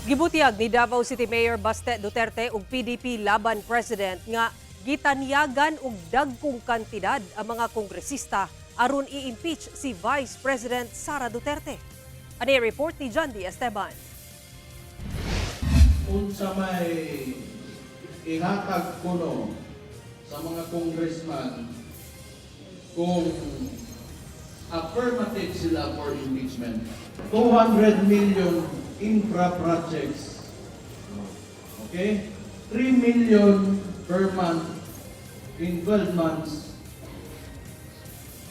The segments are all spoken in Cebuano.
Gibutyag ni Davao City Mayor Baste Duterte ug PDP Laban President nga gitanyagan og dagkong kantidad ang mga kongresista aron i-impeach si Vice President Sara Duterte. Ani report ni John D. Esteban. Unsa may ihatag kuno sa mga congressman kung affirmative sila for impeachment? 200 million infra projects. Okay? 3 million per month in 12 months.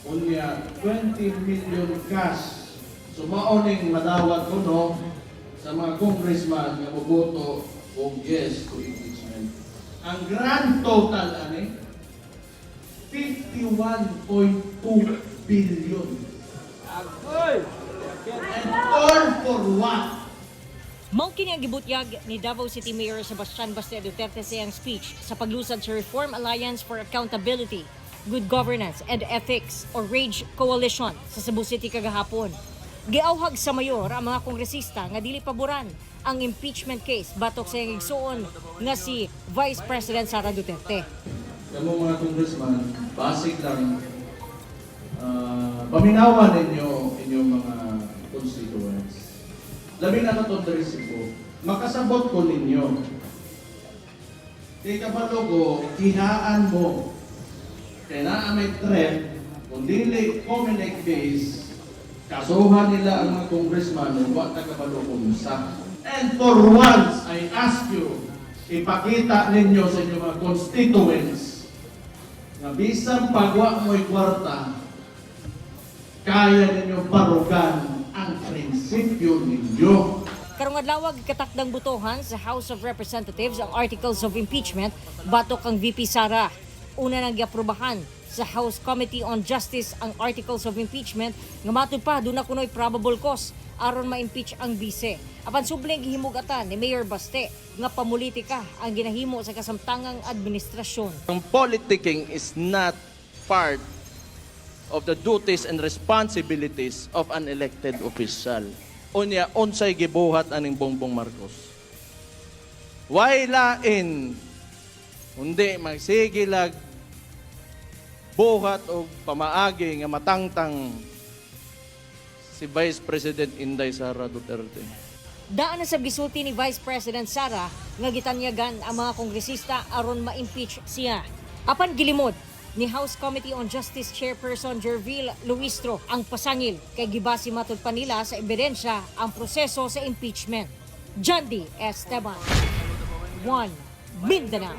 Unya, 20 million cash. So maoning madawat kuno sa mga congressman nga moboto og yes to impeachment. Ang grand total ani, 51.2 billion. And all for what? Mao kini ang gibutyag ni Davao City Mayor Sebastian Baste Duterte sa iyang speech sa paglusad sa Reform Alliance for Accountability, Good Governance and Ethics o RAGE Coalition sa Cebu City kagahapon. Giawhag sa mayor ang mga kongresista nga dili paboran ang impeachment case batok sa iyang igsuon nga si Vice President Sara Duterte. Kamo mga congressman, basic lang, paminawan ninyo inyong mga constituents. Labi na katong diri Cebu, makasabot ko ninyo. Kay kabalo ko, kihaan mo. Kay naa may threat, kung dili COMELEC base, kasuhan nila ang mga congressman ug wa ta kabalo kung unsa. And for once, I ask you, ipakita ninyo sa inyong mga constituents nga bisan pagwa mo'y kwarta, kaya ninyo barugan ang prinsipyo ninyo. Karong adlaw, katakdang botohan sa House of Representatives ang articles of impeachment batok kang VP Sara. Una nang giaprobahan sa House Committee on Justice ang articles of impeachment nga matud pa duna kunoy probable cause aron ma-impeach ang bise. Apan subling gihimugatan ni Mayor Baste nga pamulitika ang ginahimo sa kasamtangang administrasyon. Ang politicking is not part of the duties and responsibilities of an elected official. Unya, unsay gibuhat aning Bongbong Marcos? Way lain kundi magsige lag buhat og pamaagi nga matangtang si Vice President Inday Sara Duterte. Daan na sa gisulti ni Vice President Sara nga gitanyagan ang mga kongresista aron ma-impeach siya. Apan gilimod ni House Committee on Justice Chairperson Gerville Luistro ang pasangil kay gibase matud pa nila sa ebidensya ang proseso sa impeachment. John D. Esteban, 1 Mindanao.